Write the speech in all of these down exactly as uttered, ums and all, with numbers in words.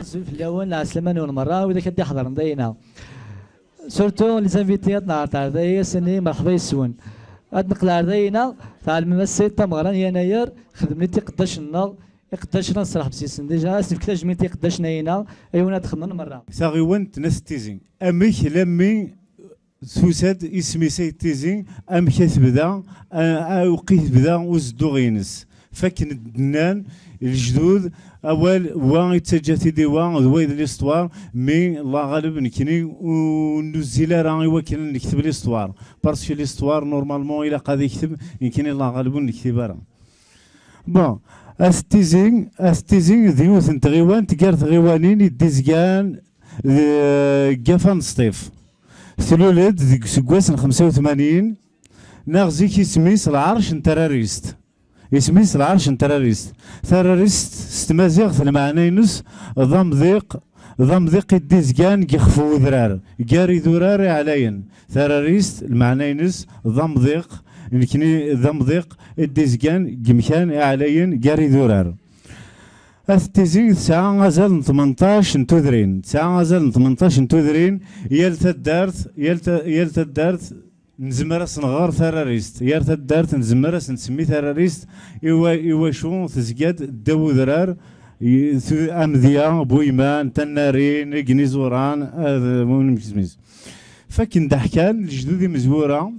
Azul fell-awen, ɛeslama-nwen merra, widak ad d-iḥeḍren dayna. Surtout les invités ad nɛerḍ ar daya, ass-nni merḥba yes-wen. Ad neqqel ar dayna, tɛelmem ass-a d tameɣra n Yanayer, xedmen-it iqeddacen-nneɣ, iqeddacen ad nesreḥbes yes-sen. Déjà, ad s-nefk tajmilt i iqeddacen-ayina, ayen ad xedmen merra. Taɣiwant n At Tizi. Amek lammi tusa-d isem-is At Tizi, amek i tebda, a-, a-, uqi tebda uzedduɣ-ines. Fakken d-nnan lejdud, awal, wa yettaǧǧa-t-id i wa, d wa i d l'histoire, mi Allah ɣaleb nekni ur nuzzil ara i wakken ad nekteb l'histoire. Parce que l'histoire, normalement, ilaq ad ikteb, nekni Allah ɣaleb ur nektib ara. Bon, At Tizi, At Tizi d yiwet n tɣiwant gar tɣiwanin i d-izgan deg At Sṭif. Tlul-d deg useggas n xemsa u tmanyin, neɣ zik isem-is Lɛerc n Trarist. Isem-is Lɛerc n Trarist. Tararist s tmaziɣt lmeɛna-ines d amḍiq, d amḍiq i d-izgan deg ixef n udrar, gar idurar iɛlayen. Tararist lmeɛna-ines d amḍiq, nekni d amḍiq i d-izgan deg yimkan iɛlayen gar idurar. At Tizi tesɛa azal n tmenṭac n tudrin, tesɛa azal n tmenṭac n tudrin, yal taddart, yal ta-, yal taddart nezmer ad s-nɣer Tararist. Yal taddart nezmer ad s-nsemmi Tararist, i wa-, i wacu tezga-d ddaw udrar, i-, tu-, amedya, Buyman, Tannarin, Igen Iẓuran, ad, win isem-is. Fakken d-ḥkan lejdud imezwura,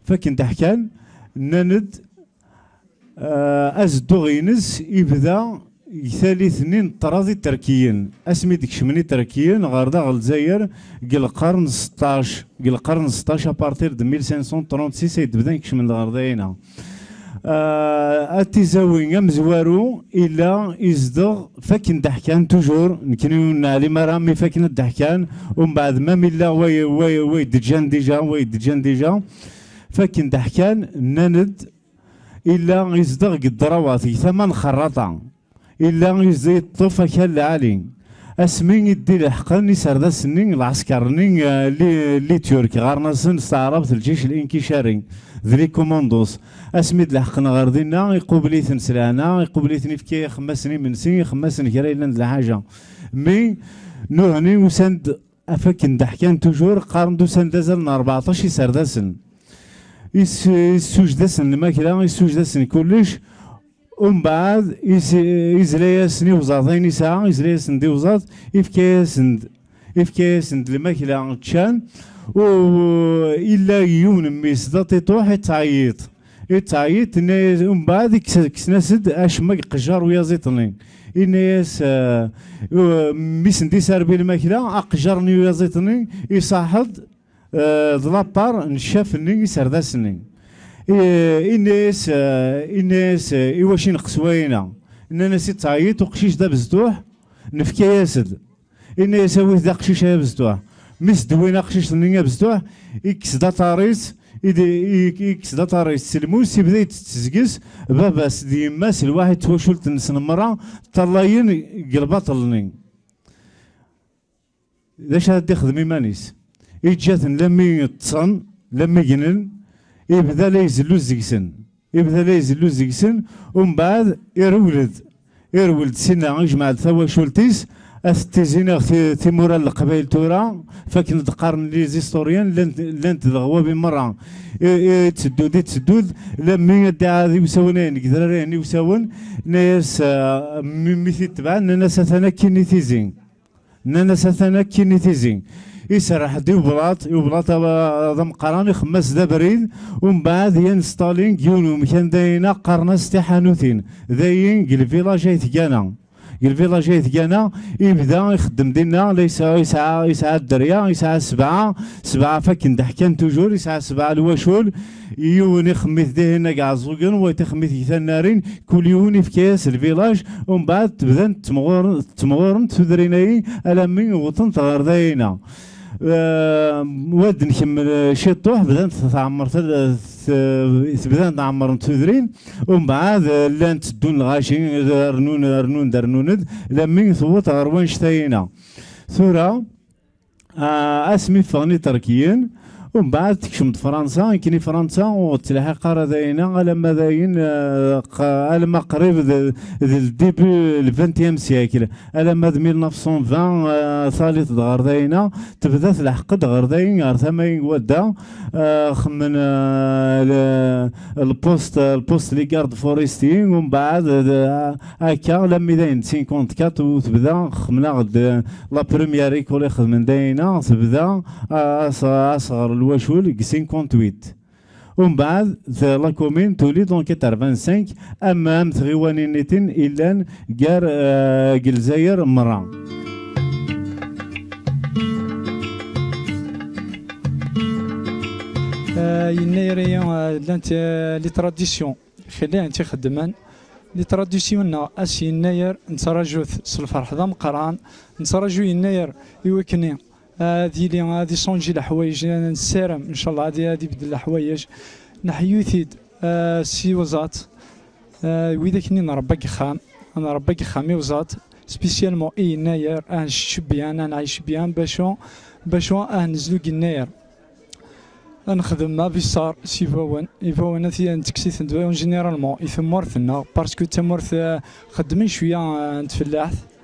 fakken d-ḥkan, nnan-d, ah, azedduɣ-ines ibda deg tallit-nni n ṭṭrad Iterkiyen. Asmi d-kecmen Iterkiyen ɣer daɣ Lezzayer deg lqern seṭṭac, deg lqern seṭṭac, à partir de mille cinq cent trente-six ay d-bdan kecmen-d ɣer dayna. Ah, At Tizi amezwaru illa izdeɣ fakken d-ḥkan toujours, nekni ur neɛlim ara mi fakken ad d-ḥkan, umbeɛd ma illa way, way, way d-ǧǧan déjà, way d-ǧǧan déjà, fakken d-ḥkan, nnan-d, illa izdeɣ deg Ddrawat, deg tama n Xerraṭa. Illa izdeɣ yeṭṭef akal lɛali. Asmi i d-ileḥqen iserdasen-nni, lɛesker-nni, eh, li, li Turk, ɣaren-asen s taɛrabt lǧic l-inkicari, d les commandos. Asmi d-leḥqen ɣer dinna, iqubel-iten s lehna, iqubel-iten, ifka ixemmasen imensi, ixemmasen kra yellan d lḥaǧa. Mi nuhni usan-d, af akken d-ḥkan toujours, qqaren-d usan-d azal n rbeɛṭac iserdasen. Is-, issujed-asen lmakla, issujed-asen kullec. Umbeɛd, is-, izla-yasen i uẓaḍ ayen isɛa, izla-yasen-d i uẓaḍ, ifka-yasen-d, ifka-yasen-d lmakla ččan, u illa yiwen mmi-s d aṭiṭuḥ, ittɛeyyiḍ. Ittɛeyyiḍ, tenna-yas, umbeɛd, ikkes-, kksen-as-d acemma deg iqejjar uyaziḍ-nni. Inna-yas, eh, u-, mmi-s n d-isserbi lmakla, aqejjar-nni uyaziḍ-nni, isaḥ-d, eh, d lapar n ccaf-nni iserdas-nni. I-, inna-yas, eh, inna-yas, eh, i wacu ineqqes wayna? Nnan-as, ittɛeyyiḍ uqcic d abezṭuḥ, nefka-yas-d. Inna-yas, awit-d aqcic ay abezṭuḥ. Mi s-d-wwin aqcic-nni abezṭuḥ, ikkes-d aṭar-is, i d-, i-, ikkes-d aṭar-is s lmus, ibda yettezgez, baba-s d yemma-s, lwaḥid d twacult-nsen merra, ṭṭalayen deg lbaṭel-nni. D acu ara d-ixdem iman-is? Iǧǧa-ten lammi ṭṭsen, lammi gnen, ibda la izellu deg-sen. Ibda la izellu deg-sen, umbeɛd irewled. Irewled sinna, ijmeɛ-d tawacult-is, ad t-tizin ɣef ti-, timura n Leqbayel tura, fakken d-qqaren les historiens, llant, llant dɣa wabi merra. I, i, itteddu-d, itteddu-d, lammi ad d-iɛad iwsawen ayen, deg idraren iwsawen, nna-yas, ah, mi, mi t-itebɛen, nnan-as atan akkin i tizi. Nnan-as atan akkin i tizi. Iserreḥ-d i ublaṭ, i ublaṭ a-, d ameqqran, ixemmem-as d abrid, umbeɛd yan Stalin deg yiwen umkan dayna qqaren-as tiḥanutin. Dayen deg lvilaj ay tgana. Deg lvilaj ay tgana, ibda ixeddem dinna, la yesɛa, yesɛa, yesɛa dderya, yesɛa sebɛa, sebɛa fakken d-ḥkan toujours, yesɛa sebɛa lwacul, yiwen ixemmem-it dihin deg Ɛeẓẓugen, wayeḍ ixemmem-it deg Tannarin, kul yiwen ifka-yas lvilaj, umbeɛd bdan ttemɣur-, ttemɣurent tudrin-ayi alammi wwḍent ɣer dayina. Eh, wa d-nkemmel, eh, ciṭuḥ, bdant tɛemmert, eh, t-, bdant ɛemmrent tudrin, umbeɛd, eh, llant tteddun lɣaci, rnun, rnun-d, rnun-d, lammi tewweḍ ɣer wanect-ayina. Tura, Ah, asmi ffɣen Iṭerkiyen, umbeɛd tekcem-d Fransa, akken i Fransa ur ɣ-d-telḥiq ara dayna, alamma dayen, eh, q-, alamma qrib d, d le début le vingtième siècle, alamma d mille neuf cent vingt, eh, talit-d ɣer dayna, tebda telḥeq-d ɣer dayen, ɣer tama n wadda, eh, xemmen, eh, le, le poste, le poste les gardes forestiers, umbeɛd, eh, akka, alammi dayen d cinquante-quatre u tebda, xemmen-aɣ-d, eh, la première école i xedmen dayna, tebda, a-, as-, asɣer n lwacul deg cinquante-huit. Umbeɛd, d la commune tuli donc quatre-vingt-cinq, am, am tɣiwanin-nniḍen illan gar, eh, deg Lezzayer merra. Eh, yennayer-ayi, eh, llant, eh, les traditions. Kra n ixeddmen, les traditions-nneɣ ass yennayer nettraǧu-t s lferḥ d ameqqran, nettraǧu yennayer i wakken ad yili, ad iṣunǧi leḥwayeǧ, nessaram, ncallah, ad, ad ibeddel leḥwayeǧ. Neḥyu-t-id, eh, s iwẓaṭ, eh, widak-nni nṛebba deg uxxam, nṛebba deg uxxam iwẓaṭ, spécialement i yennayer, ah ncečč bien, ah nɛic bien, bacu, bacu ah nezlu deg yennayer. Ad nexdem abiṣar s ibawen. Ibawen ad t-, ad ntekkes-iten-d généralement i tmurt-nneɣ, parce que tamurt, eh, xeddmen cwiya, eh, n tfellaḥt.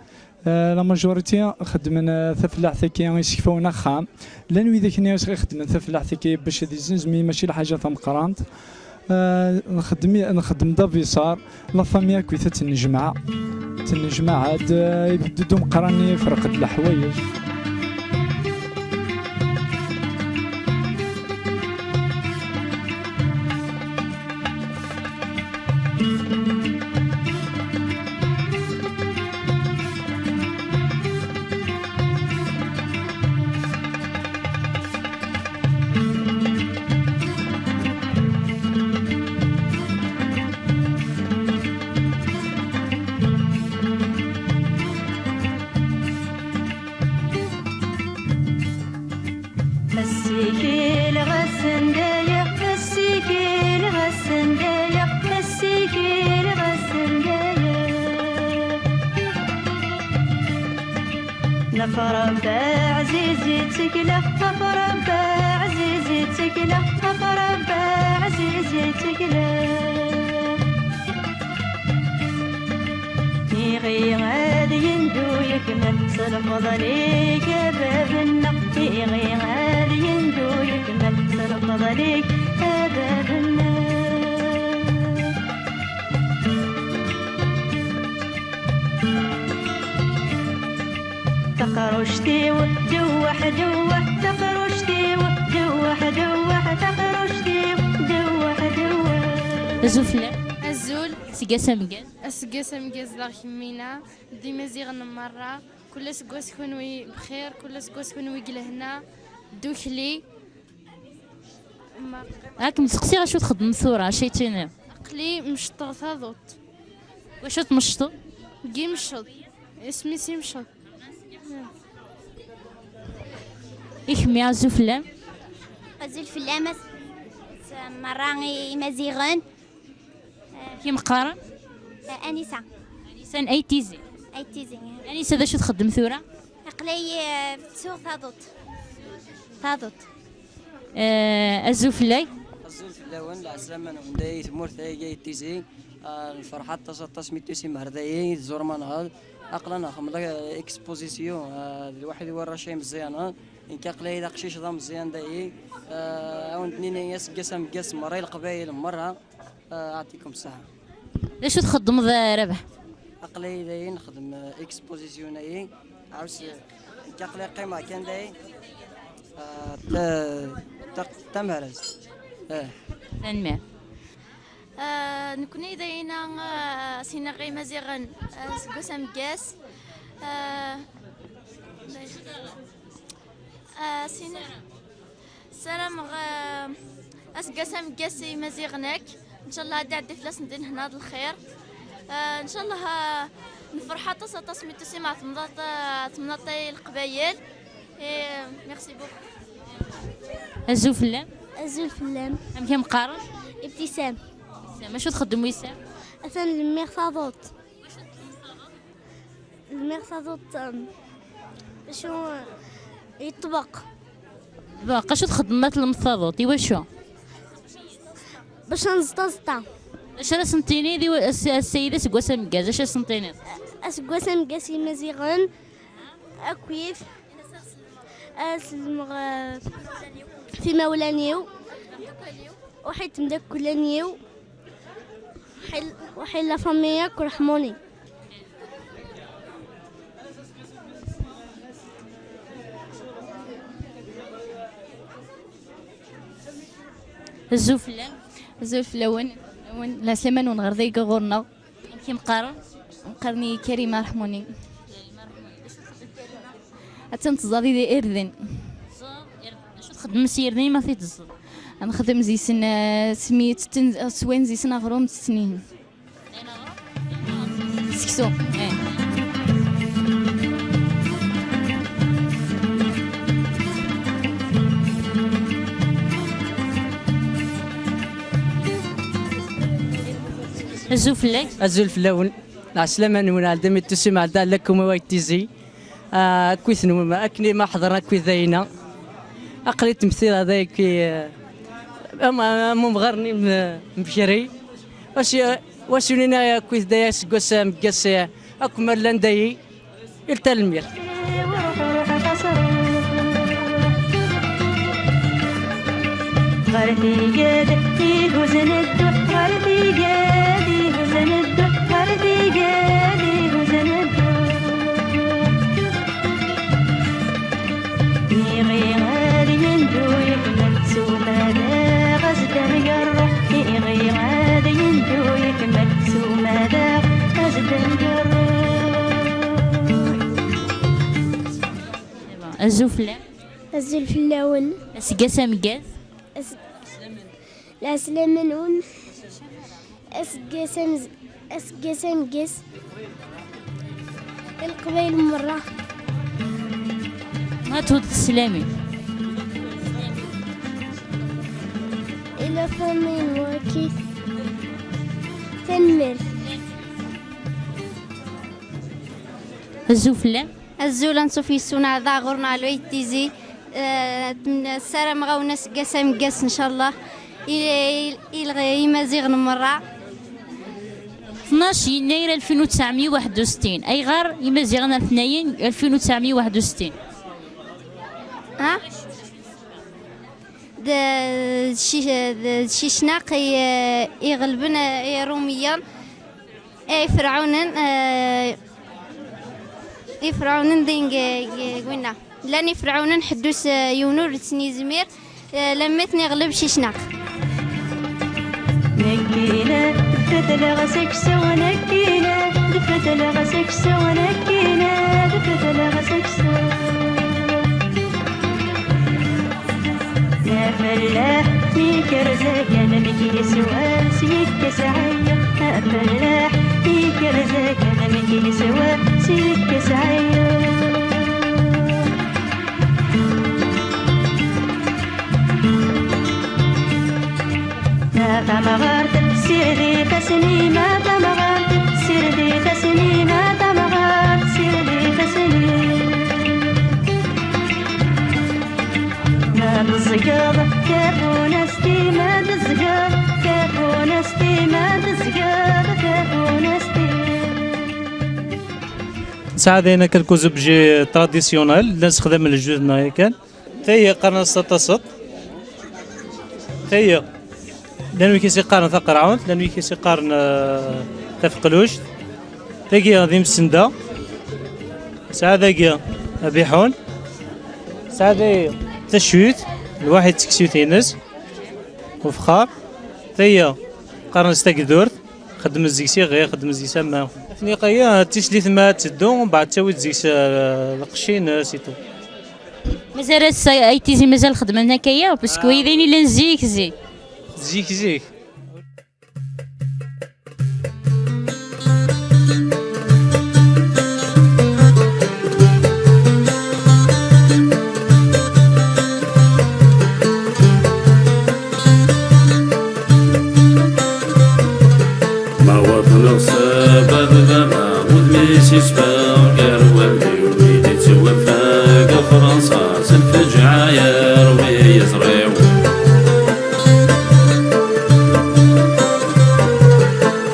Eh, la majorité xeddmen, eh, tafellaḥt-agi, isekfawen axxam. Llan widak-nni i ixeddmen tafellaḥt-agi bac ad izzenz, mais mačči lḥaǧa tameqqrant. Eh, nxeddem, nxeddem-d abiṣar. La famille akkit ad tennejmaɛ. Tennejmaɛ-d, eh, ibedd-d umeqqran-nni, yefreq-d leḥwayeǧ. Assikel ɣasen daya, assikel ɣasen daya, assikel ɣasen daya. Ɣef Ṛebbi ɛziz i ttekleɣ, ɣef Ṛebbi ɛziz i ttekleɣ, ɣef Ṛebbi ɛziz i ttekleɣ. Iɣi ad yendu yekmel s lfeḍl-ik a bab-nneɣ. Iɣi ad yendu yekmel s lfeḍl-ik a bab-nneɣ. Taqruct-iw, dewweḥ, dewweḥ, taqruct-iw, dewweḥ, dewweḥ, taqruct-iw, dewweḥ, dewweḥ. Azul fell-am. Azul. Aseggas ameggaz. Aseggas ameggaz daɣ kemmina, d Imaziɣen merra. Kul aseggas kunwi bxir, kul aseggas kunwi deg lehna, ddukkli. Ma- Ad kem-seqsiɣ acu txeddmeḍ tura, acu i d-tiniḍ? Aql-i mecṭeɣ taḍuṭ. Wacu tmecṭeḍ? Deg imecceḍ. Isem-is imecceḍ. I kemmi, azul fell-am? Azul fell-am, a s-, s-, merra i Imaziɣen. Amek i m-qqaren? Eh, Anisa. Anisa n Ayt Tizi. Ayt Tizi. Anisa, d acu txeddem tura? Aql-i, eh, ttuɣ taḍuṭ. Taḍuṭ. Eh, azul fell-ak. Azul fell-awen, lɛeslama-nwen, day tmurt-agi Ayt Tizi. Ah, nferḥ aṭas, aṭas mi tusim ar dayi, tẓurem aneɣ. Aql-aneɣ nxemmel, eh, exposition, ah, d lwaḥid n warrac imeẓyanen. Nekk aql-i d aqcic d ameẓyan dayi. Ah, ad wen-d-nini aseggas ameggaz merra i Leqbayel merra. Ah, aɛṭikum ṣṣeḥḥa. D acu txeddmeḍ, a Rabaḥ? Aql-i dayi nxeddem, eh, exposition-ayi. Ɛawes, eh, nekk aql-i qqimeɣ kan dayi. Ah, ta-, ta-, tamehrazt. Eh. Tanemmirt. Ah, nekkni dayi, ah, sinaɣ Imaziɣen, ah, seg wass ameggaz. Ah, ah, sinaɣ. Ssarameɣ, eh, aseggas ameggaz i Imaziɣen akk. Ncallah ad iɛeddi fell-asen di lehna d lxir. Eh, ncallah, eh, nefreḥ aṭas, aṭas mi tusim ɣer temnaḍt, eh, temnaḍt i Leqbayel. Eh, merci beaucoup. Azul fell-am. Azul fell-am. Amek i m-qqaren? Ibtisam. Ibtisam. Acu txeddem Wissam? Atan lemmiɣ taḍuṭ. Lmiɣ taḍuṭ, um, acu, yeṭṭbeq. Baq, acu txeddem ma tlemd taḍuṭ? Iwacu? Bac ad nẓeṭ aẓeṭṭa. D acu ara sen-tiniḍ i wa-, ass-, ass-ayi d aseggas ameggaz, acu ara sen-tiniḍ? Aseggas ameggaz i Imaziɣen, akkit, ad sellmeɣ, uh, timawlan-iw, uḥid temdakklen-iw. Waḥil, waḥil la famille akk reḥmuni. Azul fell-am. Azul fell-awen. Awen, lɛeslama-nwen ɣer dagi ɣur-neɣ. Amek i m-qqaren? Qqaren-iyi Karima Reḥmuni. Attan teẓẓaḍ irden. Acu txeddmem s yirden ma t-id-teẓẓem? Nxeddem zi-sen, eh, smi tetten, swan zi-sen aɣrum, tetten-ihin. Seksu. Eh. Azul fell-ak. Azul fell-awen. Lɛeslama-nwen, ɛedda mi d-tusim, ɛedda ɛlakum i Ayt Tizi. Ah, akkit nwen, akken i ma ḥeḍren akkit dayna. Aql-i temsileɣ dayki, eh, am, am umɣar-nni m-, mbekri. Wacu, wacu nina akkit daya seg wass ameggas, eh, akk ma llan dayi, il tanemmirt. Ɣer tigad ihuzn dduḥ, ɣer tigad ihuzn dduḥ, ɣer tigad ihuzn dduḥ. Iɣi ad yendu yekmel s umadaɣ, as-d-rger ṛṛuḥ. Iɣi ad yendu yekmel s umadaɣ, as-d-rger ṛṛuḥ. Azul fell-am. Azul fell-awen. Aseggas ameggaz. As-, lɛeslama-nwen. Aseggas amez-, aseggas ameggaz i Leqbayel merra. Ma tewweḍ teslamin. I la famille n wakit. Tanemmirt. Azul fell-am. Azul, ansuf yes-wen, ɛada ɣur-neɣ lwayt tizi. Eh, ssarameɣ-awen aseggas ameggaz, ncallah, i, i, i, i Imaziɣen merra. Tnac yennayer alfin u tesɛemya u waḥed u settin. Ayɣer Imaziɣen ar tnayen alfin u tesɛemya u waḥed u settin? Ha? D, d ci-, d, d Cicnaq i, eh, iɣelben, eh, Iṛumiyen. Eh, Ferɛunen, eh, Ifraɛunen din g-, g-, gwinna. Llan ifraɛunen ḥedd ur s-, yiwen ur s-nizmir, eh, lammi ten-iɣleb cicnaq. Nekkina, d fataleɣ s aksum, nekkina, d fataleɣ s aksum, nekkina, d fataleɣ s aksum. Afellaḥ mi kerza kan mi k-yeswa s yekkes ɛeyyu. Afellaḥ mi kerza kan mi k-yeswa s yekkes ɛeyyu. A tamɣart, sired ifassen-im, a tamɣart, sired ifassen-im, a tamɣart, sired ifassen-im. Ma teẓẓgeḍ tafunast-im, ma teẓẓgeḍ tafunast-im, ma teẓẓgeḍ tafunast-im. Nesɛa dayen akka quelques objets traditionnels, llan sexdamen lejdud-nneɣ yakan. Tayi qqaren-as taṭaseṭ. Tayi. Llan wid i s-iqqaren taqerɛunt, llan wid i s-iqqaren, eh, tafeqluct. Tagi d imsenda. Sɛa dagi abiḥun. Sɛa dagi tacuyt, lwaḥid d teksuyt-ines. Ufexxar. Tagi qqaren-as tagdurt. Xeddmen deg-s iɣi, xeddmen deg-s aman. Afniq-agi, tislit ma ad teddu, mbeɛd ttawi-d deg-s, eh, lqecc-ines, et tout. Mazal ass-a ay tizi mazal xeddmen akka-ya, parce que wid ayen yellan zik, zik. Zik, zik. Ma wwḍen ɣṣab ad baba, udem-is yesbeɣ gar wallen-iw, mi d-ittwaffa deg Fransa, s lfeǧɛa yerwi yeẓri-w.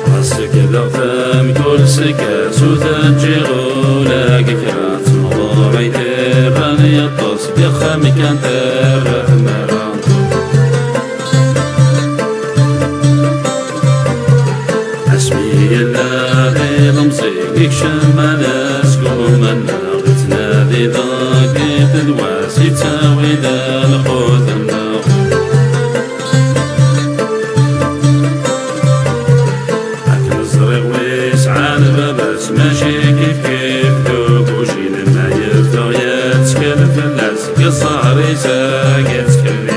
Ɣas sekdeɣ-t mkul sekka, s ur ten-ǧǧiɣ ula deg kra, d temɣurit iban yeṭṭes, deg uxxam kan terra tmara. Asmi yella d ilemẓi, ikcem ala asgum-nneɣ, ittnadi deg tedwas, ittawi-d lqut-nneɣ. Akken ẓriɣ wi sɛan baba-s, mačči kif kif d ugujil, ma yeffeɣ yettkel fell-as, deg ẓẓher-is ad yettkemmil.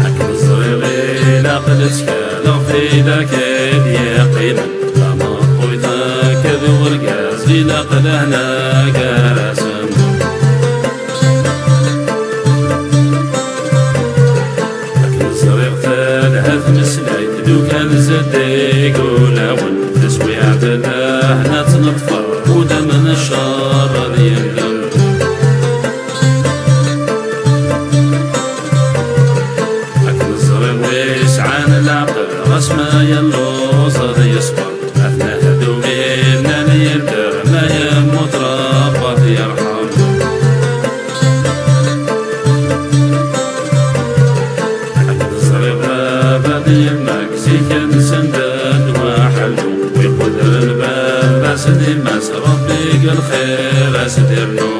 Akken ẓriɣ ilaq lettkal ɣef tidak i d-yeqqimen, tameṭṭut akked urgaz ilaq lehna gar-asen. Akken ẓriɣ telha tmeslayt, lukan zeddig ulawen, taswiɛt lehna ad tneṭfer, udem n ccer ad yendem. Akken ẓriɣ wi sɛan leɛqel, ɣas ma yelluẓ ad yeṣber. Ad nehdu innan yedder, ma yemmut Ṛebbi ad yerḥem. Akken ẓriɣ baba d yemma-k zik-nsen d ddwa ḥellu, wi qudren baba-s d yemma-s, Ṛebbi deg lxir ad s-d-irnu.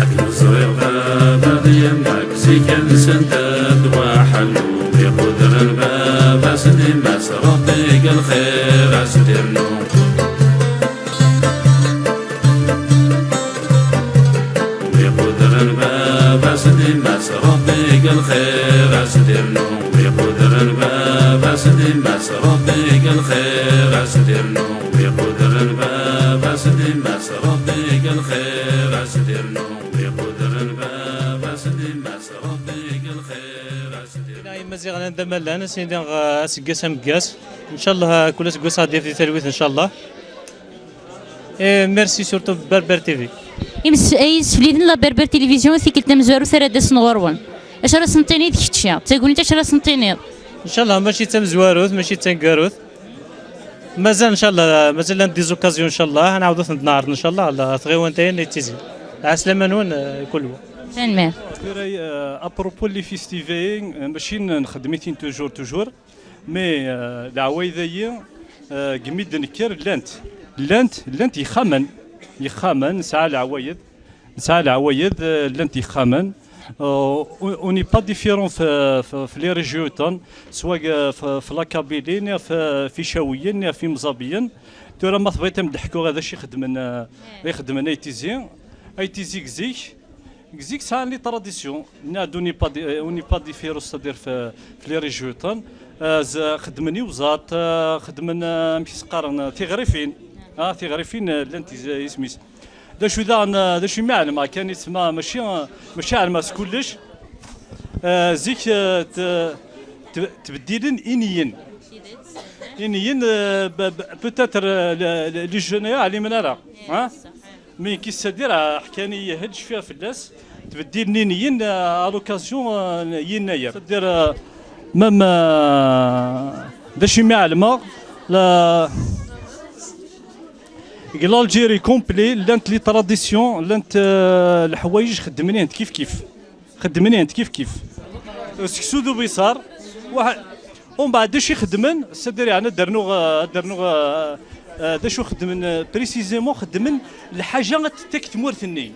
Akken ẓriɣ baba d yemma-k zik-nsen d ddwa ḥellu, wi qudren baba-s d yemma-s, Ṛebbi deg lxir ad s-d-irnu. Wi qudren baba-s d yemma-s, Ṛebbi deg lxir ad s-d-irnu. Wi qudren baba-s d yemma-s, Ṛebbi deg lxir ad s-d-irnu. Wi qudren baba-s d yemma-s, Ṛebbi deg lxir ad s-d-irnu. Wi qudren baba-s d yemma-s, Ṛebbi deg lxir ad s-d-irnu. Imaziɣen anda ma llan, ad sen-iniɣ, uh, aseggas ameggas. Ncallah, uh, kul aseggas ad d-yaf di talwit, ncallah. Et merci surtout Berbère T V. Imes-, ay isfliden la Berbère Télévision, tikkelt tamezwarut ara d-asen ɣur-wen. Acu ara sen-tiniḍ kečči? D tagnit acu ara sen-tiniḍ? Ncallah mačči d tamezwarut, mačči d taneggarut. Mazal ncallah, mazal llant des occasions ncallah, ad nɛawed ad tent-neɛreḍ ncallah ɣer tɣiwant-ayi n Tizi. Ɛeslama-nwen, eh, kul wa. Tanemmirt. Tura, eh, à propos les festivités, eh, mačči nxeddem-iten toujours, toujours, mais, eh, leɛwayed-ayi, eh, deg mi d-nekker llant, llant, llant yexxamen, yexxamen, nesɛa leɛwayed. Nesɛa leɛwayed, eh, llant yexxamen. Euh, on on n'est pas différent f, f, f les régions, soit, euh, f, f la Kabylie, ni f, f Icawiyen, ni f Imẓabiyen. Tura ma tebɣiḍ ad m-d-ḥkuɣ d acu i xeddmen, eh, i xeddmen Ayt Tizi. Ayt Tizi deg zik, deg zik sɛan les traditions. Nniɣ-d on n'est pas di, euh, on n'est pas différent, c'est-à-dire f, f les régions. Euh, z, xeddmen i uẓaṭ, euh, xeddmen, euh, amek i s-qqaren, euh, tiɣrifin. Ah, tiɣrifin, euh, llant is, isem-is. D acu daɣen, d acu i mi ɛelmeɣ kan yettma, mačči, mačči ɛelmeɣ s kullec. Eh, zik, eh, t, t, tbeddilen iniyen. Iniyen, eh, b, b, peut-être, eh, le, le, les jeunes, eh, ɛlimen ara. Hein? Mais qui c'est-à-dire, eh, ḥkan-iyi-d, cfiɣ fell-as. Tbeddilen iniyen, eh, à l'occasion, eh, n yennayer. C'est-à-dire, eh, même, eh, d acu i mi ɛelmeɣ, la, Deg l'Algérie complet, llant les traditions, llant, euh, leḥwayeǧ xeddmen-int kif kif. Xeddmen-int kif kif. Seksu d ubiṣar. Waḥ-, umbeɛd d acu i xeddmen, c'est-à-dire, yeɛni ad d-rnuɣ, euh, ad d-rnuɣ, euh, euh, d acu xeddmen, euh, précisément xeddmen lḥaǧa ad tettak tmurt-nni.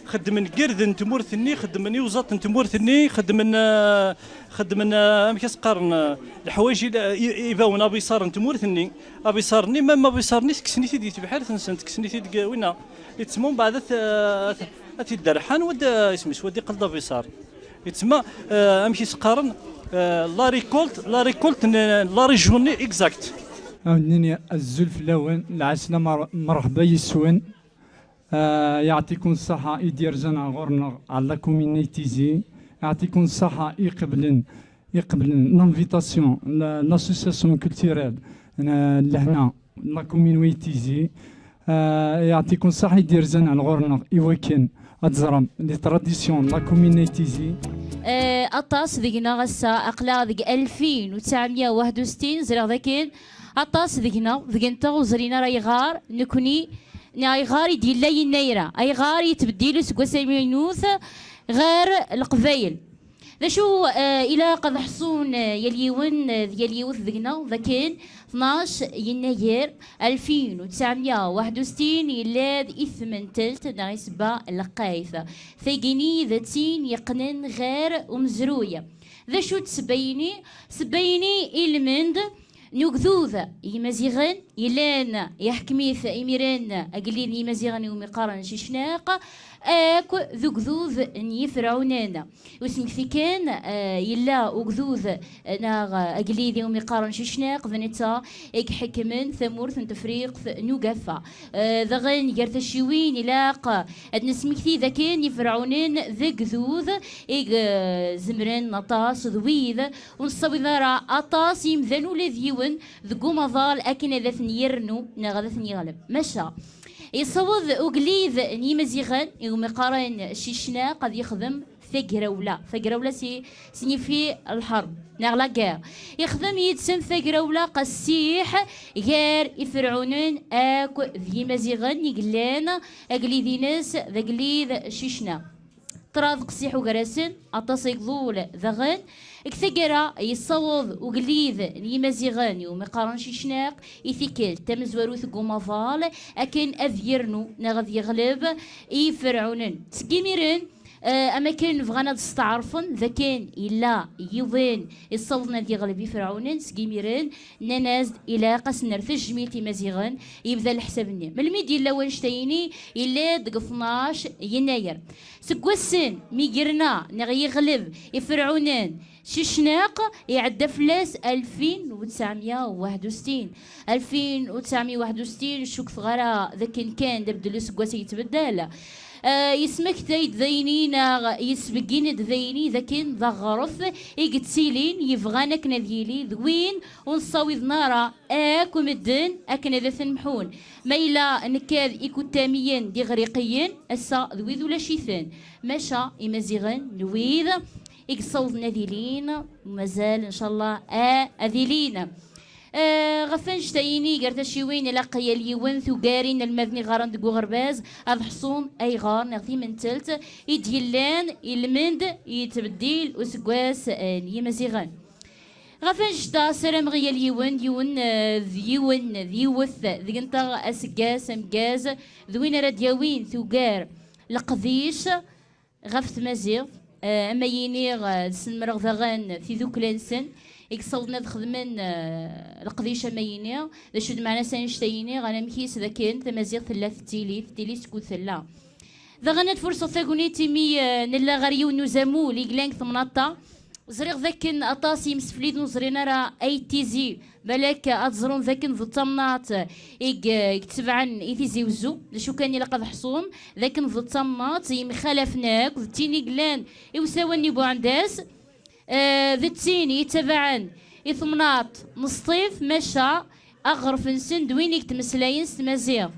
Xeddmen irden n tmurt-nni, xeddmen iwẓaṭ n tmurt-nni, xeddmen, eh, xeddmen, eh, amek as-qqaren, eh, leḥwayeǧ i, i, ibawen abiṣar n tmurt-nni. Abiṣar-nni, même abiṣar-nni, tekksen-it-id di tebḥirt-nsen, tekksen-it-id deg winna. Yettma mbeɛd ad t, ad t, ad t-id-derḥan, wad, eh, isem-is, wad iqqel d abiṣar. Yettma, eh, amek i s-qqaren, eh, la récolte, la récolte n la région-nni exact. Ad nini azul fell-awen, lɛeslama, mer-, merḥba yes-wen. Ah, yeɛṭikum ṣṣeḥḥa i d-yerzan ɣur-neɣ ɣer la commune n Tizi. Yeɛṭikum ṣṣeḥḥa i iqeblen, iqeblen l'invitation n l'association culturelle n lehna n la commune n Tizi. Ah, yeɛṭikum ṣṣeḥḥa i d-yerzan ɣur-neɣ i wakken ad teẓrem les traditions n la commune n Tizi. Eh, aṭas deg-neɣ ass-a, aql-aɣ deg alfin u tesɛemya u waḥed u settin, ẓriɣ dakken aṭas deg-neɣ, deg-nteɣ ur ẓrin ara ayɣer nekni Neɣ ayɣer i d-yella Yennayer-a? Ayɣer i yettbeddil useggas amaynut ɣer Leqbayel? D acu, eh, ilaq ad ḥṣun, eh, yal yiwen, eh, d yal yiwet deg-neɣ, d akken tnac Yennayer alfin u tesɛemya u waḥed u settin yella-d i tmentelt neɣ i sebba lqayt. Tagini d tin yeqqnen ɣer umezruy. D acu-tt sebba-yini? Sebba-yini ilmend n ugdud n Yimaziɣen yellan iḥkem-it imiren agellid n Yimaziɣen iwumi qqaren Cicnaq, akk d ugdud n Yiferɛunen. Ur smekti kan, eh, yella ugdud, eh, neɣ agellid iwumi qqaren Cicnaq, d netta i iḥekmen tamurt n Tefriqt n Ugafa. Eh, daɣen gar tacciwin ilaq ad nesmekti dakken Iferɛunen d agdud i, eh, zemren aṭas d wid ur nessaweḍ ara aṭas yimdanen ula d yiwen deg umaḍal akken ad ten-yernu neɣ ad ten-yeɣleb. Maca, yessaweḍ ugellid n Yimaziɣen, iwumi qqaren Cicnaq, ad yexdem tagrawla. Tagrawla si, signifie lḥerb, neɣ la guerre. Yexdem yid-sen tagrawla qessiḥ gar Iferɛunen akk d Yimaziɣen i yellan agellid-ines d agellid Cicnaq. Ṭṭrad qessiḥ ugar-asen, aṭas ay iḍul daɣen. Deg taggara, yessaweḍ ugellid n Yimaziɣen iwumi qqaren Cicnaq i tikkelt tamezwarut deg umaḍal akken ad yernu neɣ ad yeɣleb i Iferɛunen. Seg imiren, eh, am akken bɣan ad steɛṛfen d akken yella yiwen yessawḍen ad yeɣleb Iferɛunen, seg imiren nnan-as-d ilaq ad s-nerr tajmilt i Imaziɣen, yebda leḥsab-nni. Melmi d-yella wannect-ayini? Yella-d deg tnac Yennayer. Seg wassen mi yerna neɣ yeɣleb Iferɛunen Cicnaq, iɛedda fell-as alfin u tesɛemya u waḥed u settin. Alfin u tesɛemya u waḥed u settin, ur cukkeɣ ara d akken kan d abeddel useggas i yettbeddal. Eh, yesmektay-d dayni neɣ yesbeggin-d dayni d akken d aɣref i yettilin, yebɣan akken ad yili d win ur nessawiḍen ara akk medden akken ad ten-mḥun. Ma yella nekka d ikuttamiyen d iɣriqiyen, ass-a d wid ulac-iten. Maca Imaziɣen d wid i yessawḍen ad ilin, mazal, ncallah, a-, ad ilin. Eh, ɣef wanect-ayini, gar tacciwin, ilaq yal yiwen tugar inelmaden iɣaren deg uɣerbaz ad ḥṣun ayɣer neɣ timentelt i d-yellan ilmend yettbeddil useggas, eh, n Yimaziɣen. Ɣef wanect-a, ssarameɣ i yal yiwen, d yiwen, eh, d yiwen, d yiwet deg-nteɣ aseggas ameggaz d win ara d-yawin tugar leqdic ɣef tmaziɣt, eh, ama yini, eh, ad snemmreɣ daɣen tidukla-nsen i yessawḍen ad xedmen, eh, leqdic ama yini, d acu d meɛna-s annect-a yini, anamek-is d akken tamaziɣt tella tettili, tettili skud tella. Daɣen ad furseɣ tagnit imi, eh, nella ɣer yiwen n uzamul i yellan deg temnaḍt-a. Ẓriɣ d akken aṭas n yimsefliden ur ẓrin ara Ayt Tizi, balak ad ẓrun d akken d tamnaḍt i g-, i itebɛen i Tizi Wezzu. D acu kan ilaq ad ḥṣun d akken d tamnaḍt yemxalafen akk d tin i yellan i usawen n Buɛendas, eh, d tin yettabaɛen i temnaḍt n Sṭif, maca aɣref-nsen d win i yettmeslayen s tmaziɣt.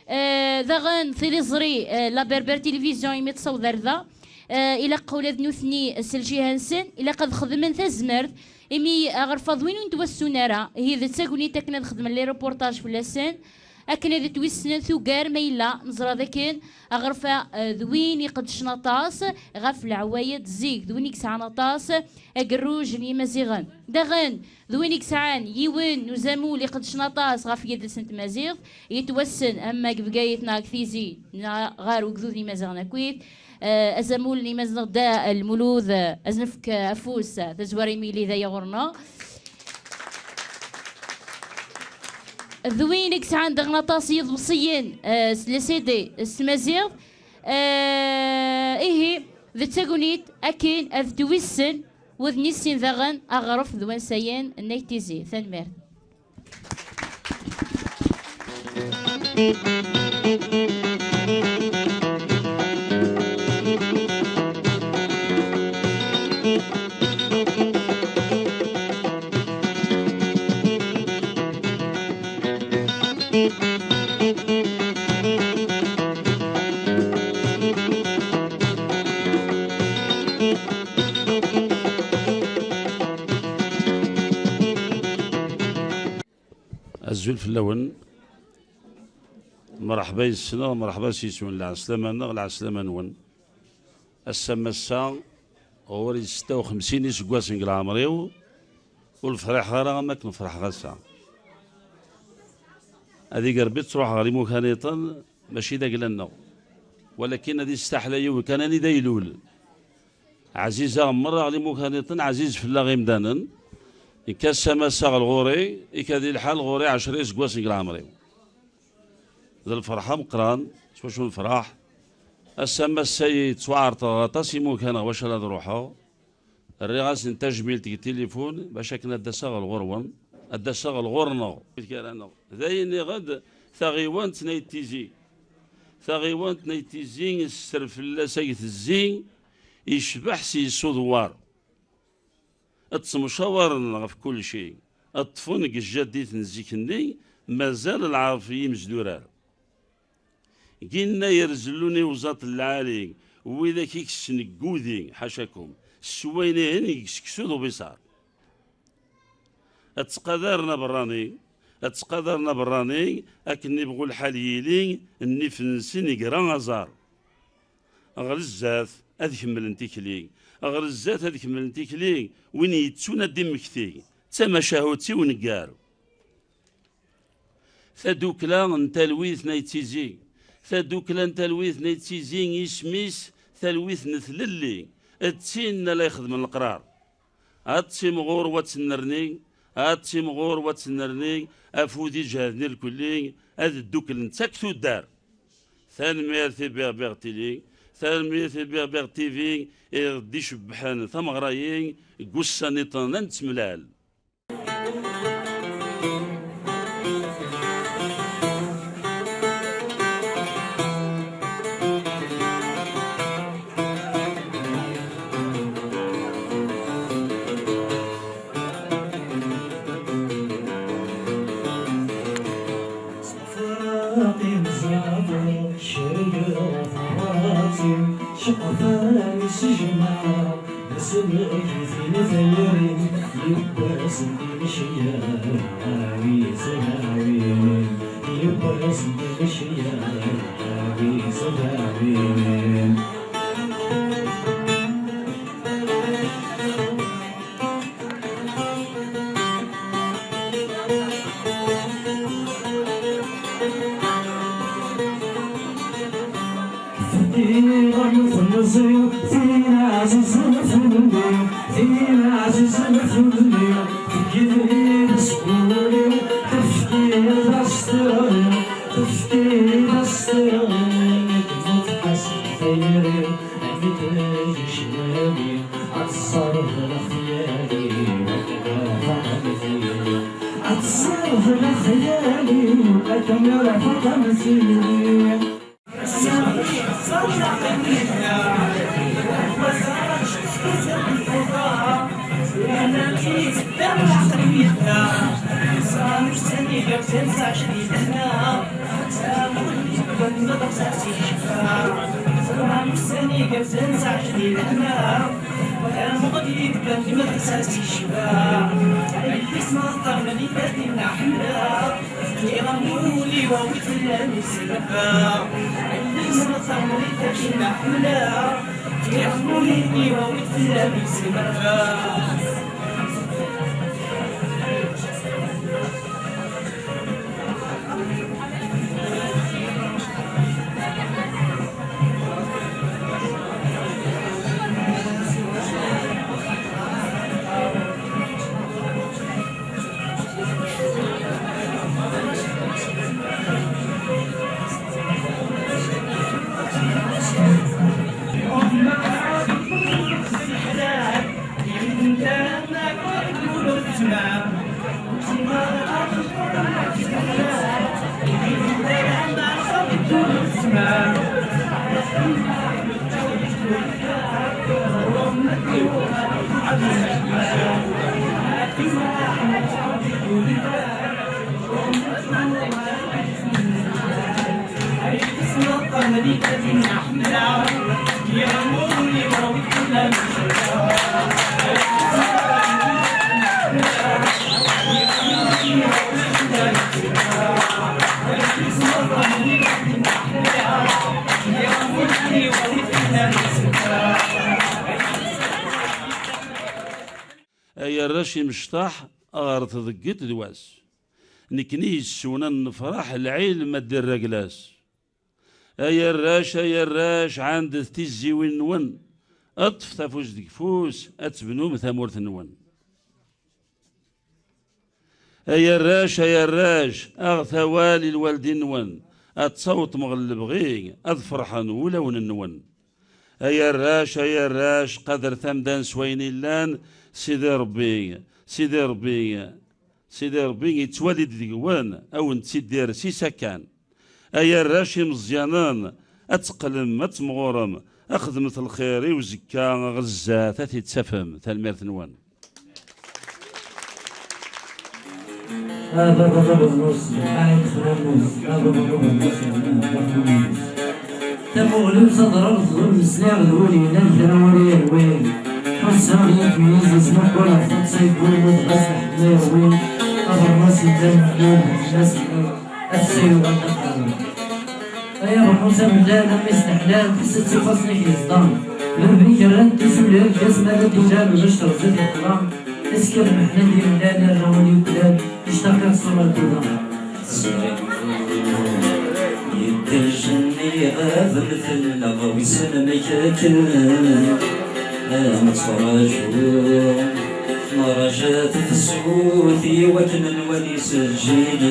Eh, daɣen tiliẓri, eh, La Berbère Télévision, imi tessaweḍ ar da, eh, ilaq ula d nutni s ljiha-nsen, ilaq ad xedmen tazmert, imi aɣref-a d win ur nettwassun ara, ihi d tagnit akken ad xedmen les reportages fell-asen, akken ad ttwissnen tugar ma yella neẓra d akken aɣref-a, eh, d win iqeddcen aṭas ɣef leɛwayed zik, d win i yesɛan aṭas agerruj n Yimaziɣen. Daɣen, d win i yesɛan yiwen n uzamul iqeddcen aṭas ɣef yidles n tmaziɣt, yettwassen ama deg Bgayet neɣ deg Tizi, neɣ ɣer ugdud n Yimaziɣen akkit, eh, azamul n Yimaziɣen Dda Lmulud, eh, ad nefk, eh, afus, eh, tazwara imi yili d aya ɣur-neɣ. D win i yesɛan daɣen aṭas n yiḍebsiyen, eh, s les C D s tmaziɣt. Eh, ihi, d tagnit akken ad ttwissen wudem-is daɣen aɣref d wansayen n Ayt Tizi. Tanemmirt. Azul fell-awen. Mreḥba yes-neɣ, mreḥba s yes-wen. Lɛeslama-nneɣ, lɛeslama-nwen. Ass-a n wass-a, ɣur-i setta u xemsin iseggasen deg leɛmer-iw, ur friḥeɣ ara am akken friḥeɣ ass-a. Ad ig Rebbi ttruḥeɣ ɣer imukan-iḍen, mačči d agla-nneɣ. Walakin ad istaḥla yiwen kan anida ilul. Ɛzizeɣ merra ɣer imukan-iḍen, ɛziz fell-aɣ imdanen. Nekk ass-a ma ssaɣ lɣur-i, ikad-i lḥal ɣur-i ɛecra iseggasen deg leɛmer-iw. D lferḥ ameqqran, s wacu nefreḥ. Ass-a ma ass-a yettwaɛerḍeɣ aṭas imukan ɣer wacu ara ad ruḥeɣ. Rriɣ-asen tajmilt deg tilifun bac akken ad d-aseɣ ɣer ɣur-wen, ad d-aseɣ ɣer ɣur-neɣ. D ayen iɣed taɣiwant n Ayt Tizi. Taɣiwant n Ayt Tizi, sser fell-as ay tezzi, yecbeḥ s yes uḍewwar. Ttemcawaren ɣef kulci, ṭṭfen deg tjaddit n zik-nni, mazal lɛerf i yimezdurar. Ginna yerzelun i uẓaṭ n lɛali, widak i yessen deg wudi, ḥacakum, s wayen ihin deg seksu d ubiṣar. Ad ttqadaren aberrani, ad ttqadaren aberrani, akken ibɣu lḥal yili, nnif-nsen igra aẓar. Ɣer zdat ad kemmlen tikli, ɣer zdat ad kemmlen tikli, win yettun ad d-immekti, d tamacahut i uneggar. Tadukla n talwit n Ayt Tizi. Tadukla n talwit n Ayt Tizi, isem-is talwit n tlelli. D tin la ixedmen leqrar. Ad timɣur wa tennerni, ad timɣur wa tennerni, afud iǧehden irkelli, ad dduklent akk tuddar. Tanemmirt i Berbère Télé, tanemmirt i Berbère T V, i ɣ-d-icebbḥen tameɣra-yi deg ussan iṭen ad nettemlal. Semmekit-in tayri, yiwwas n timecya, awi-tt ay aɛwin. Yiwwas n timecya, awi-tt ay aɛwin. Fkiɣ-am temẓi, tin ɛzizen fell-i, tin ɛzizen fell-i, tgiḍ-iyi-d seg wul-iw, tefkiḍ-as tiɣri, tefkiḍ-as tiɣri, nekk ma tḥaseb tayri, amek tejmali, ad tserḍ lexyal-iw, akken ma tɛemti, ad tserḍ lexyal-iw, akken ma tɛemti. Ay arrac imecṭaḥ, ɣer tḍeggit d wass. Nekni yes-wen ad nefreḥ, lɛilm ad d-irr aglas. Ay arrac, ay arrac, ɛandet tizziwin-nwen, ṭṭfet afus deg ufus, ad tebnum tamurt-nwen. Ay arrac, ay arrac, aɣet awal i lwaldin-nwen, ad tawṭem ɣer lebɣi, ad ferḥen wulawen-nwen. Ay arrac, ay arrac, qadret amdan s wayen illan, Sidi Ṛebbi, Sidi Ṛebbi, Sidi Ṛebbi yettwali-d deg-wen, a wen-tt-id-irr s isakan. Ay arrac imeẓyanen, ad teqqlem, ad temɣurem, xedmet lxir i uzekka ɣer zdat ad t-id-tafem. Tanemmirt-nwen. A baba Tabernus, a Ixranus, a baba Tabernus, a baba Tabernus. Tamuɣli-w taḍra tḍul, sliɣ d wul yellan kra ur yehwi. Ḥusseɣ yak meyyez yettmuqul ɣef taḍsa yeggul, ma tebɣa s leḥmala yerwi. Abermas yellan meḥlul, ḥemmel-as ḥemmel, ass-a yuɣal d aqerru. Ay abeṛnus amellal, a mmi-s n leḥlal, tḥess-d s ifassen-ik yeẓdan. Baba-k rran-t d isuli argaz, ma d addudal, ulac terẓi-t yeqḍa. Askir lmeḥna d imellal, irra wul yuklal, yectaq iɣṣu ar d uḍan. Yedder jenni ɣaben fell-aɣ, wissen amek akken ad nettraǧu. Nraja tefsut i wakken ad nwali s lǧil.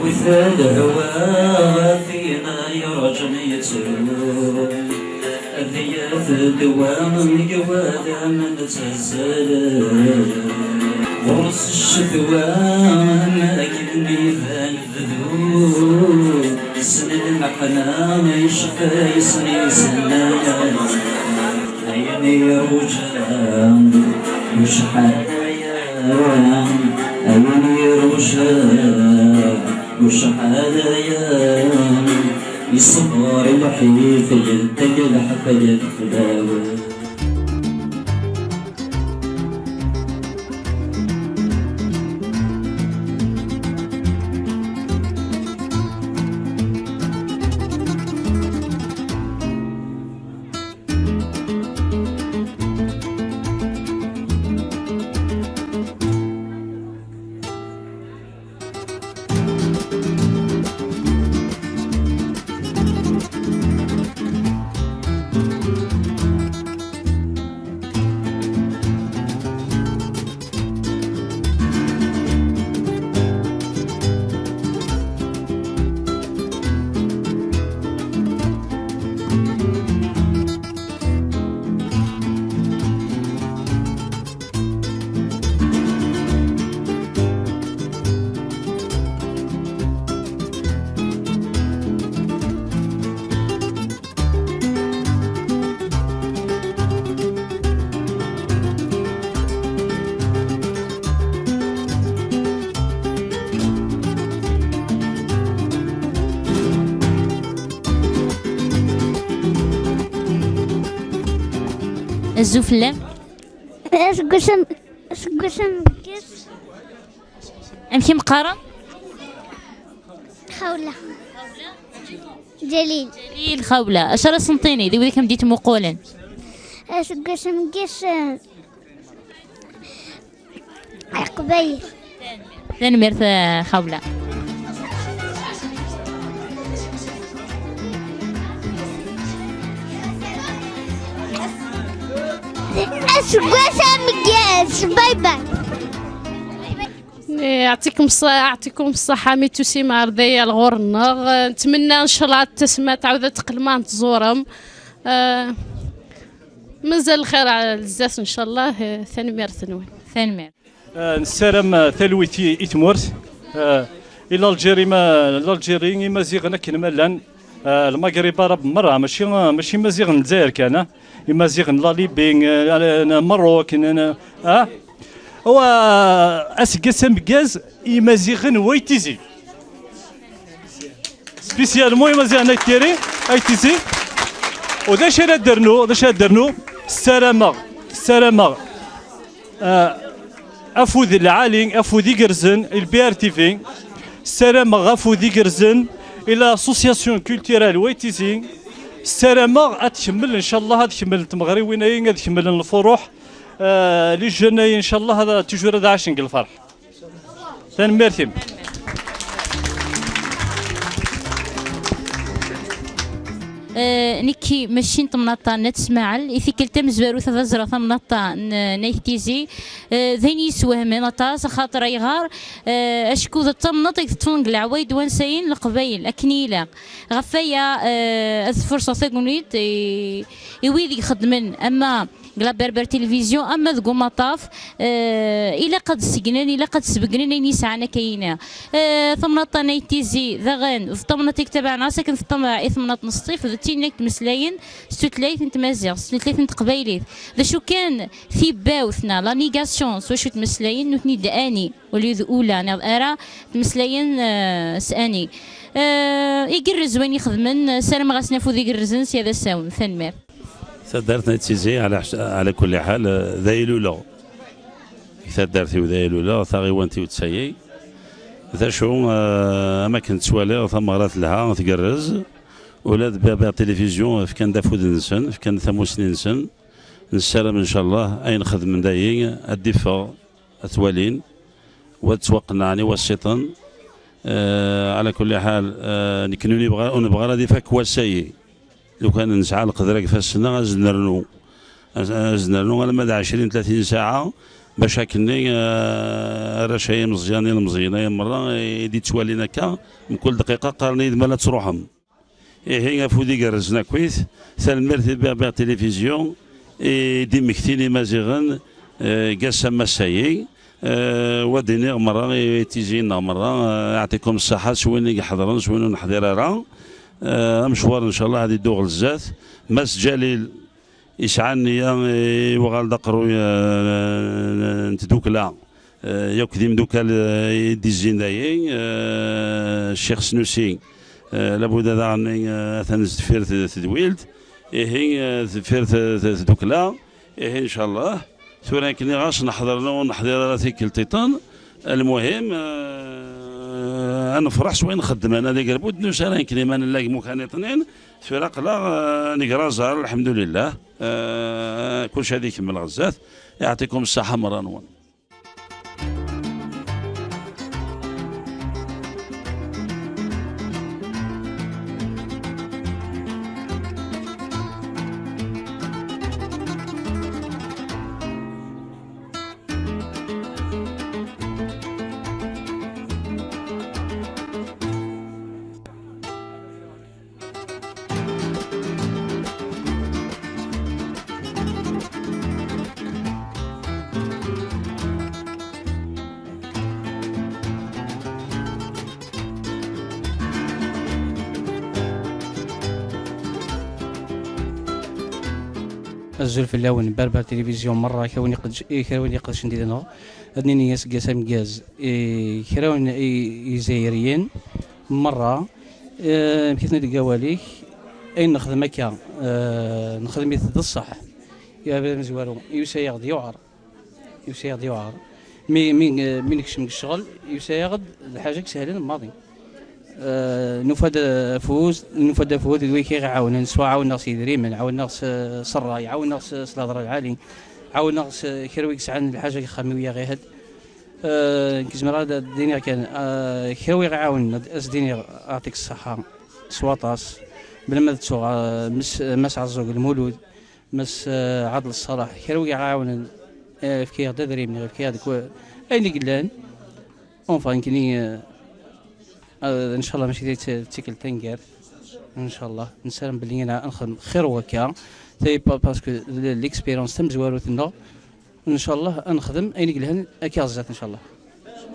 Wi tadehwa ɣef tin yerǧen yettru, ad yaf ddwa deg wadam nettazzal. Ɣur-s ccetwa am akken iban bdu, ssnen lmeɛna icfa-yasen isennayen. Ayen iruja ucḥal Awen yermuca ucḥal aya, iṣebber lḥif yedda lḥefla fell-awen. Azul fell-am. Aseggas am-, aseggas ameggaz. Amek i m-qqaren? Xawla. Ǧalil. Ǧalil, Xawla. Acu ara sen-tiniḍ i wid i kem-d-ittmuqulen? Aseggas ameggaz, eh, Leqbayel. Tanemmirt, eh, Xawla. Aseggas ameggaz. Bye bye. يعطيكم الصحة، يعطيكم الصحة، mi tusim ar daya ɣur-nneɣ. Netmenna ncallah ad tasem, ad tɛawdem ad teqqlem ad ɣ-tẓurem. Eh, mazal lxir ar zdat ncallah. Eh, tanemmirt-nwen. Tanemmirt. Eh, nessaram, eh, talwit i, i tmurt. Eh, i l'Algérie, ma, l'Algérie, Imaziɣen akken ma llan. Eh, Lmagrib arab merra, mačči, eh, mačči Imaziɣen n Lezzayer kan, eh. Imaziɣen n la Libye, eh, n Merruk, n, n, ah. Wa, aseggas ameggaz i Imaziɣen n Wayt Tizi. Spécialement Imaziɣen n Ayt Tizi. U d acu ara d-rnu, d acu ara d-rnu? Ssarameɣ, ssarameɣ, ah, afud lɛali, afud igerrzen i le B R T V. Ssarameɣ afud igerrzen i l'association culturelle Wayt Tizi. Ssarameɣ ad tkemmel, ncallah, ad kemmlen tmeɣriwin-ayi, ad kemmlen lfuruḥ. Ah, les jeunes-ayi, ncallah, ad, toujours ad ɛacen deg lferḥ. Tanemmirt-im. Eh, nekki mačči n temnaḍt-a n At Smaɛel, i tikkelt tamezwarut ad ẓreɣ tamnaḍt-a n, n Ayt Tizi. Eh, d ayen yeswehmen aṭas, axaṭer ayɣer? Eh, acku d tamnaḍt i teṭṭfen deg leɛwayed wansayen n Leqbayel, akken i ilaq. Ɣef waya, eh, ad furṣeɣ tagnit i, i wid i ixeddmen, ama deg la Berbère Télévision, ama deg umaṭṭaf, eh, ilaq ad segnen, ilaq ad sbegnen ayen yesɛan akka yini. Eh, tamnaḍt n Ayt Tizi, daɣen, d tamnaḍt i yettabaɛen ɣas akken tettabaɛ i temnaḍt n Sṭif, d tin i d-ttmeslayen s tutlayt n tmaziɣt, s tutlayt n teqbaylit. D acu kan, tibawt neɣ la négation s wacu ttmeslayen, nutni d ani, au lieu d ula, neɣ ara ttmeslayen, eh, s ani. Eh, igerrez wayen ixedmen, ssarameɣ-asen afud igerrzen, sya d asawen. Tanemmirt. Taddart n Tizi, ɛla ḥs-, ɛla kulli ḥal, eh, d ayluleɣ. Deg taddart-iw d ayluleɣ, taɣiwant-iw d tayi. D acu, eh, am akken ttwaliɣ, tameɣra telha, tgerrez. Ula d Berbère Télévision fkan-d afud-nsen, fkan-d tamusni-nsen. Nessaram, ncallah, ayen xedmen dayi ad d-iffeɣ, ad t-walin, u ad ttwaqennɛen i wassiṭen. Eh, ɛla kulli ḥal, eh, nekni ur nebɣa, ur nebɣa ara ad ifak wass-ayi. Lukan nesɛa lqedra deg ifassen-nneɣ, ad s-nernu. Ad s-, ad s-nernu alamma d ɛecrin, tlatin saɛa, bac akkenni, eh, arrac-ayi imeẓyan, ilmeẓyen-ayi merra, i d-ittwalin akka, mkul dqiqa qqaren-iyi-d: "Ma la tettruḥem?" Ihi, afud igerrzen akkit, tanemmirt i Berbère Télévision, i d-immektin Imaziɣen, eh, deg ass amassa-yi. Eh, wa d-iniɣ merra i tizi-nneɣ merra, eh, yeɛṭikum ṣṣeḥḥa s win i iḥeḍren, s win ur neḥḍir ara. Eh, amecwar, ncallah, ad iddu ɣer zdat. Mass Ǧalil yesɛa nniya, eh, yuɣal d aqerruy, eh, n tdukla. Eh, yakk d imeddukal, eh, i d-izzin dayi, eh, Ccix Snusi, eh, labuda daɣen, eh, atan deffir t-, tedwilt, ihi, eh, deffir t-, t-, tdukla, ihi, ncallah. Tura akken ɣas neḥḍer, ur neḥḍir ara tikkelt iṭen. Lmuhim, eh, ad nefreḥ s wayen xeddmen, ad iger budnus ara nekni ma nella deg imukan iṭnin. Tura aql-aɣ, eh, nger aẓar, lḥemdulillah. Eh, kulci ad ikemmel ɣer zdat. Yeɛṭikum ṣṣaḥa merra-nwen. Azul fell-awen, Berber Télévision merra, kra win iqedc-, i kra win iqedcen did-neɣ. Ad nini aseggas ameggaz i kra win i Izzayriyen merra. Eh, amek i ten-id deg awal-ik? Ayen nexdem akka, eh, nexdem-it d ṣṣeḥ. Iɛbid amezwaru, yusa-yaɣ-d yuɛer. Yusa-yaɣ-d yuɛer. Mi, mi, mi nekcem deg ccɣel, yusa-yaɣ-d d lḥaǧa i isehlen maḍi. Eh, nufa-d afus, nufa-d afud d wid i ɣ-iɛawnen, swa ɛawneɣ s yidrimen, ɛawneɣ s, s ṛṛay, ɛawneɣ s, s lhedṛa lɛali, ɛawneɣ s kra wid yesɛan lḥaǧa deg uxxam-iw yaɣ-ihedd. Eh, nekk zemreɣ ad d-iniɣ kan, eh, kra wid i ɣ-iɛawnen, ad, ad s-d-iniɣ aɛṭik ṣṣeḥḥa s waṭas, bla ma d-ttuɣ, eh, Mass, Mass Ɛeẓẓug Lmulud, Mass, eh, Ɛadel Ṣṣaleḥ, kra wid i ɣ-iɛawnen, eh, yefka-yaɣ-d adrim, neɣ yefka-yaɣ-d kw-, ayen i yellan. Enfin, nekkni, eh, eh, ncallah mačči d t-, d tikkelt taneggart. Ncallah, nessaram belli ad nexdem xir wakka. Tayi pa-, parce que l-, l'expérience tamezwarut-nneɣ, ncallah ad nexdem ayen i yelhan akka ɣer zdat, ncallah.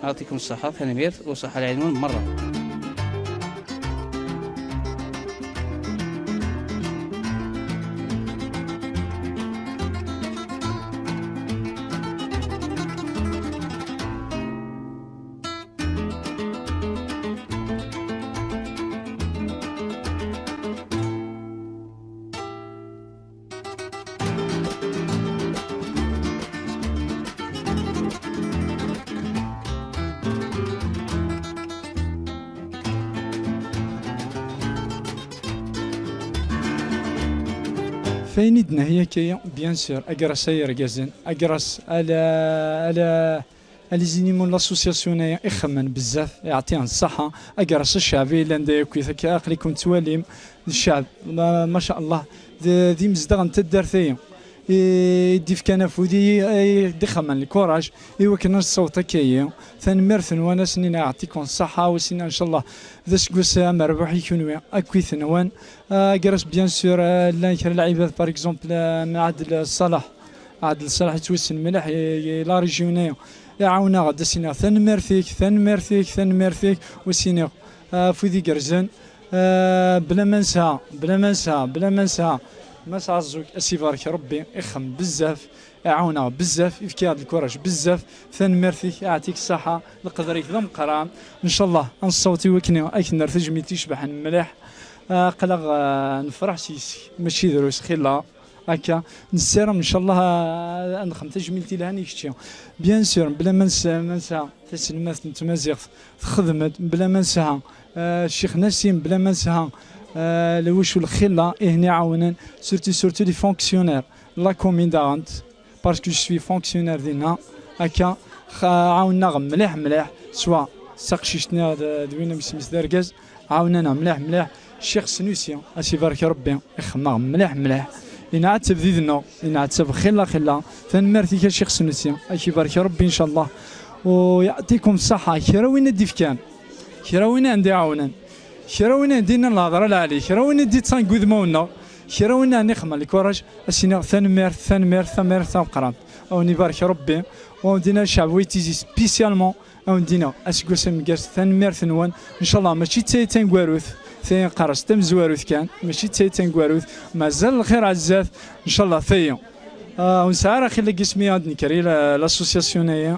Yeɛṭikum ṣṣeḥḥa, tanemmirt, u ṣṣeḥḥa lɛinun merra. F ayen i d-nehhi akka-yi, bien sûr, agras ay irgazen, agras ala, ala, a les animaux n l'association-aya ixemmen bezzaf, iɛṭihen ṣṣaḥa, agras cceɛbi yellan da akkit, akka aql-iken tettwalim, d cceɛb, ma, ma sha Allah, d, d imezdaɣ n taddart-ayi, i d-ifkan afud i, i d-ixemmen lkuraj, i wakken ad nessaweḍ akka-yi. Tanemmirt-nwen, ad sen-iniɣ yeɛṭikum ṣṣaḥa, u ad sen-iniɣ ncallah d aseggas amerbuḥ i kunwi akkit-nwen. Agras, bien sûr, eh, llan kra n lɛibad, par exemple, eh, Ɛadel Ṣaleḥ. Ɛadel Ṣaleḥ yettwassen mliḥ i, i la région-nni. Iɛawen-aɣ-d, ad s-iniɣ tanemmirt-ik, tanemmirt-ik, tanemmirt-ik, u ad s-iniɣ, eh, afud igerrzen, eh, bla ma nesha, bla ma nesha, bla ma nesha. Mass Ɛeẓẓug, ad s-ibarek Rebbi, ixemm bezzaf, iɛawen-aɣ bezzaf, ifka-aɣ-d lkuraj bezzaf. Tanemmirt-ik, yeɛṭik ṣṣaḥa, leqder-ik d ameqqran. Ncallah ad nessaweḍ i wakken ad k-nerr tajmilt icebḥen mliḥ. Aql-aɣ, eh, nefreḥ s yes-k, mačči drus, xilla. Akka, nessaram, ncallah, eh, ad nexdem tajmilt ilhan i kečči. Bien sûr, bla ma nsa-, ma nesha taselmadt n tmaziɣt texdem-d, bla ma nesha, eh, Ccix Nassim, bla ma nesha, eh, lewc u lxilla i hen-iɛawnen, surtout, surtout les fonctionnaires, la commune daɣen, parce que je suis fonctionnaire dinna, akka, xa-, ɛawnen-aɣ mliḥ, mliḥ, swa s taqcict-nni d, d win amek isem-is d argaz, ɛawnen-aɣ mliḥ, mliḥ. Ccix Snusi, ad s-ibarek Rebbi, ixemm-aɣ mliḥ, mliḥ. Inɛettab did-neɣ, inɛettab xilla, xilla. Tanemmirt-ik a Ccix Snusi, ad k-ibarek Rebbi, ncallah. U yeɛṭikum ṣṣaḥa, kra win i d-ifkan, kra win i d-iɛawnen, kra win i d-innan lhedra lɛali, kra win i d-ittan deg wudmawen-nneɣ, kra win i ixemmen lkuraj, ad s-iniɣ tanemmirt, tanemmirt, tanemmirt tameqqrant. Ad wen-ibarek Rebbi, u ad wen-d-iniɣ ccɛeb wa Tizi spécialement, ad wen-d-iniɣ aseggas ameggaz, tanemmirt-nwen. Ncallah mačči d tayi taneggarut, tayi qqaren-as tamezwarut kan, mačči d tayi taneggarut, mazal lxir ar zdat. Ncallah tayi Ah, ur nesɛi ara xilla n yisem ad d-nekker i la-, l'association-agi,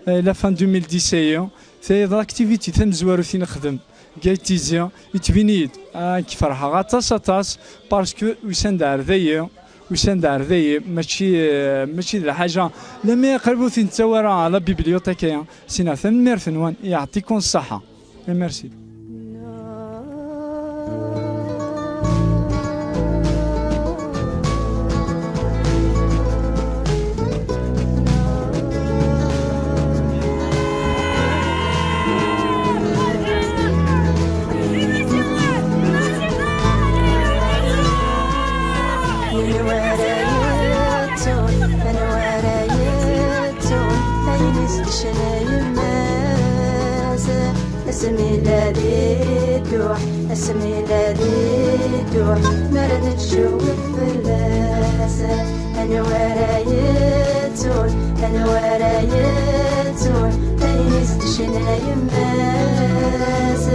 eh, la fin deux mille dix-agi, tayeḍ l'activité tamezwarut i nexdem deg At Tizi, yettbin-iyi-d, ah, nekk ferḥeɣ aṭas, aṭas, parce que usan-d ar dayi, usan-d ar dayi, mačči, eh, mačči d lḥaǧa, la mi qrib ur t-nettawi ara la bibliothèque-agi, sina tanemmirt-nwen, yeɛṭikum ṣṣeḥḥa. Et merci. Anwa ara yettun, anwa ara yettun ayen i s-d-tecna yemma-s? Asmi la d-idduḥ, asmi la d-idduḥ, mi ara nettcewwif fell-as. Anwa ara yettun, anwa ara yettun ayen i s-d-tecna yemma-s?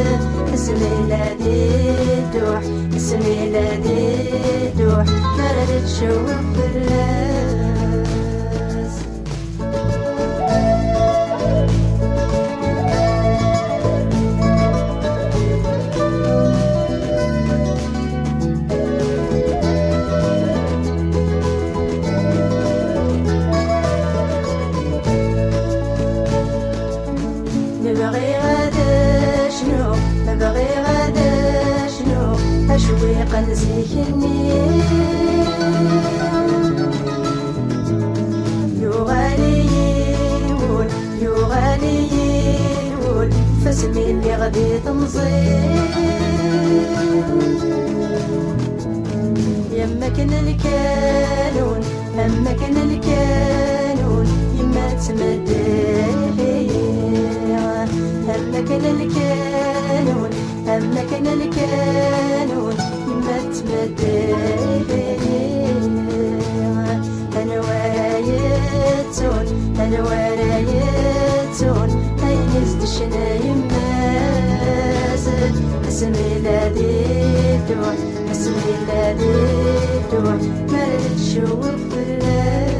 Asmi la d-idduḥ, asmi la d-idduḥ, mi ara nettcewwif fell-as. Bɣiɣ ad cnuɣ, bɣiɣ ad cnuɣ acwiq n zik-nni. Yuɣal-iyi wul, yuɣal-iyi wul, f asmi lliɣ di temẓi. Yemma akken lkanun, am akken lkanun, yemma tettmeddih-iyi. Am akken lkanun, am akken lkanun, yemma tettmeddih-iyi. Anwa ara yettun, anwa ara yettun ayen i s-d-tecna yemma-s? Asmi la d-idduḥ, asmi la d-idduḥ, mi ara tettcewwif fell-as.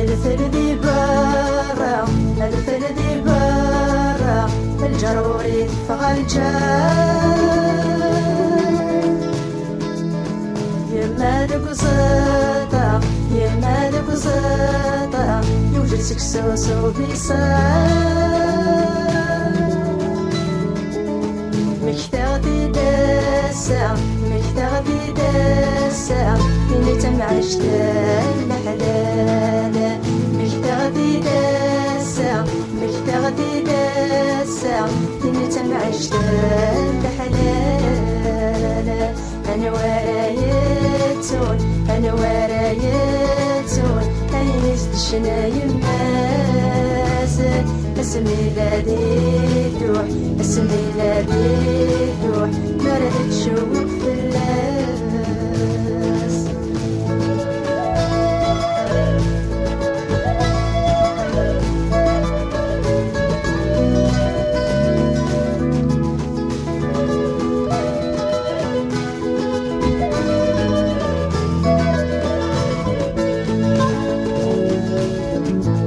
Adfel di berra, adfel di berra, lǧar ur iteffeɣ lǧar. Yemma deg uẓeṭṭa, yemma deg uẓeṭṭa, yewjed seksu s ubiṣar. Mmektaɣ-d-id ass-a, mmektaɣ-d-id ass-a, ini tamɛict n leḥlal. Mmektaɣ-d-id ass-a, mmektaɣ-d-id ass-a, ini tamɛict n leḥlal. Anwa ara yettun, anwa ara yettun ayen i s-d-tecna yemma-s? Asmi la d-idduḥ, asmi la d-idduḥ, mi ara tettcewwif fell-as.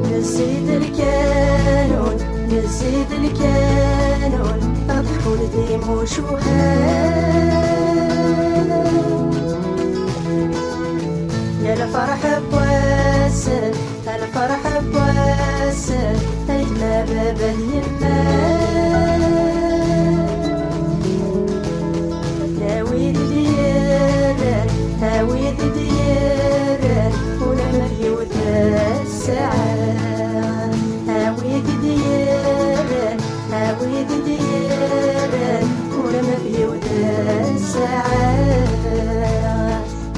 Nezzi-d lkanun, nezzi-d lkanun, ad ḥkun timucuha. Ya lferḥ n wass-n, a lferḥ n wass-n, aytma, baba d yemma. Awi-d yirren, awi-d yirren, ula ma d yiwet ssaɛa. Awi-d yirren, awi-d yirren, ula ma d yiwet ssaɛa.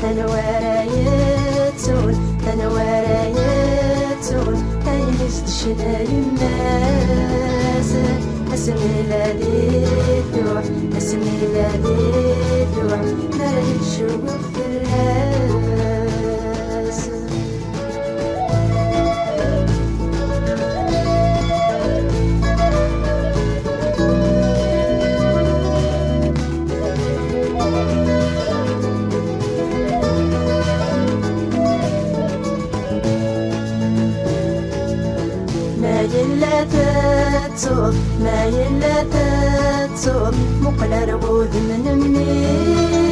Anwa ara yettun, anwa ara yettun ayen i s-d-tecna yemma-s? Asmi la d-idduḥ, asmi la d-idduḥ, Jaweb fell-as. Ma yella tettuḍ, ma yella tettuḍ, muqel ar wudem n mmi.